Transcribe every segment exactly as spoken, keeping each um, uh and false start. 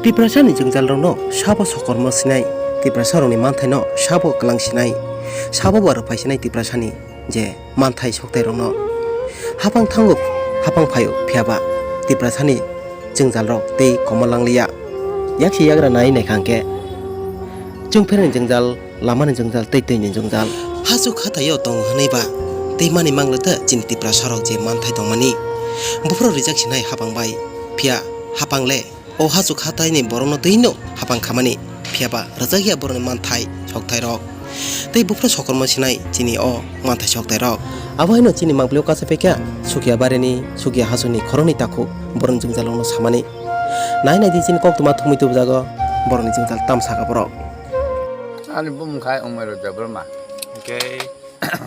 Tiprasani jwngjalrokno sabo sokormo sinai, Tiprasarokni manthaino sabo kwlang sinai, sabo ba rwphai sinai Tiprasani je manthai soktairokno. Hapang thango, hapang phaio, phiyaba Tiprasani jwngjalrok tei komo langliya. Yaksi yagra nai naikha hwnkhe chwngpherni jwngjal, lamani jwngjal tei twini jwngjal. Hachuk hataio tongo hwnwi ba tei mani manglwkda chini Tiprasarok je manthai tongmani, buphuru rijak sinai hapang bai, phiya hapang le o hachuk hataini borokno twino hapang khamani, phiyaba rwjakya borokni manthai soktairok tei buphuru sokorma sinai chini o manthai soktairok. Abo haino chini mangpilio kacha pekya sukya barini sukya hachukni khoroknwi takhuk borokni jwngjalrokno samani. Nai nai di chini koktwma thumwi tubjago borokni jwngjal tamsaka borok. Ani bumung khai Omairok Debbarma. Hwnkhe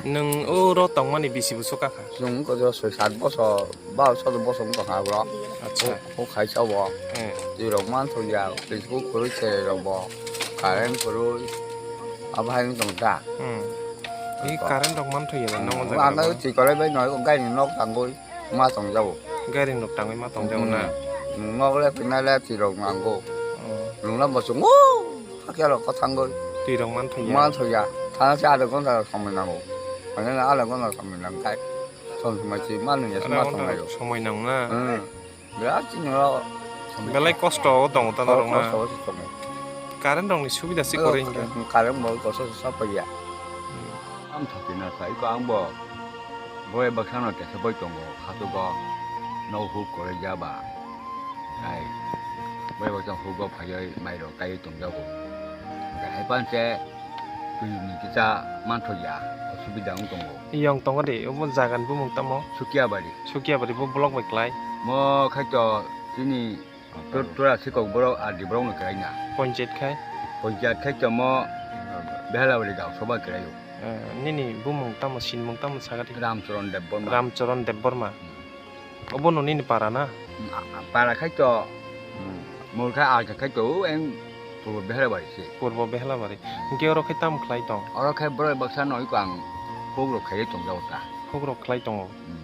nwng o ro tongmani bisi bwswk kakha? Chwng wngkha soi sat bosor, baro chwdw bosor wngkha kha bro. Acha. O, o khaisa bo. Eh. Twirok manthokya, Facebook kwrwi cherai rok bo. Current kwrwi. Abo hai wng tong da. Hmm. I current rok manthokya ba, hmm, nogo jaga anda rok. Twi kwlai bai no, gaini nok tangwi. Ma tongjago. Gairing rok tangwi ma tongjago na? Hmm. Nok le phina le twi rok nango. Oh. Lungna bo chungo. Hakya rok ko thangwi. Twi rok man thangya. Man thangya. Thana se adha ghonta rok samai nango. Mane adha ghonta samai nang kai. Som somai twi ma nungya se ma tonglaio. Somai nang na? Hmm. Birat chini rok. Belai kosto o tongo ta norok na? Kosto o se tongo. Current rok ni subida se kwrwi hwnkhe. Current bo kosto se sapaiya. Hmm. Am thokina sai ko ang bo. Boi baksa no tesa boi tongo, hatugo, no huk koroi jaba. Hai, boi baksa hugo phaioi, mai rok kaioi tongjago. Hingke hai panse, twi ni kisa manthoya, osubida wng tongo. Yong tongo de, obo jaga ni bumung tamo? Sukiabari. Sukiabari bo block bai klai? Mo khaito, chini Tor-, tora sikok borok R D borok no kwlai na. Ponchayat khai? Ponchayat khai tamo, Behalabari Gau Sabha kwlai o. Eh, nini bumung tamo, sinmung tamo sagadi? Ramcharan Debbarma. Ramcharan Debbarma. Hmm. Obo no nini para na? Hmm, a-, a-, para khai to, hmm, mol khai alka khai to, o eng Purbo Behalabari se. Purbo Behalabari. Hingke oro khai tamo khlai tong? Oro khai borok baksa no iko ang huk rok khai tong jago ta. Huk rok khlai tongo? Hmm.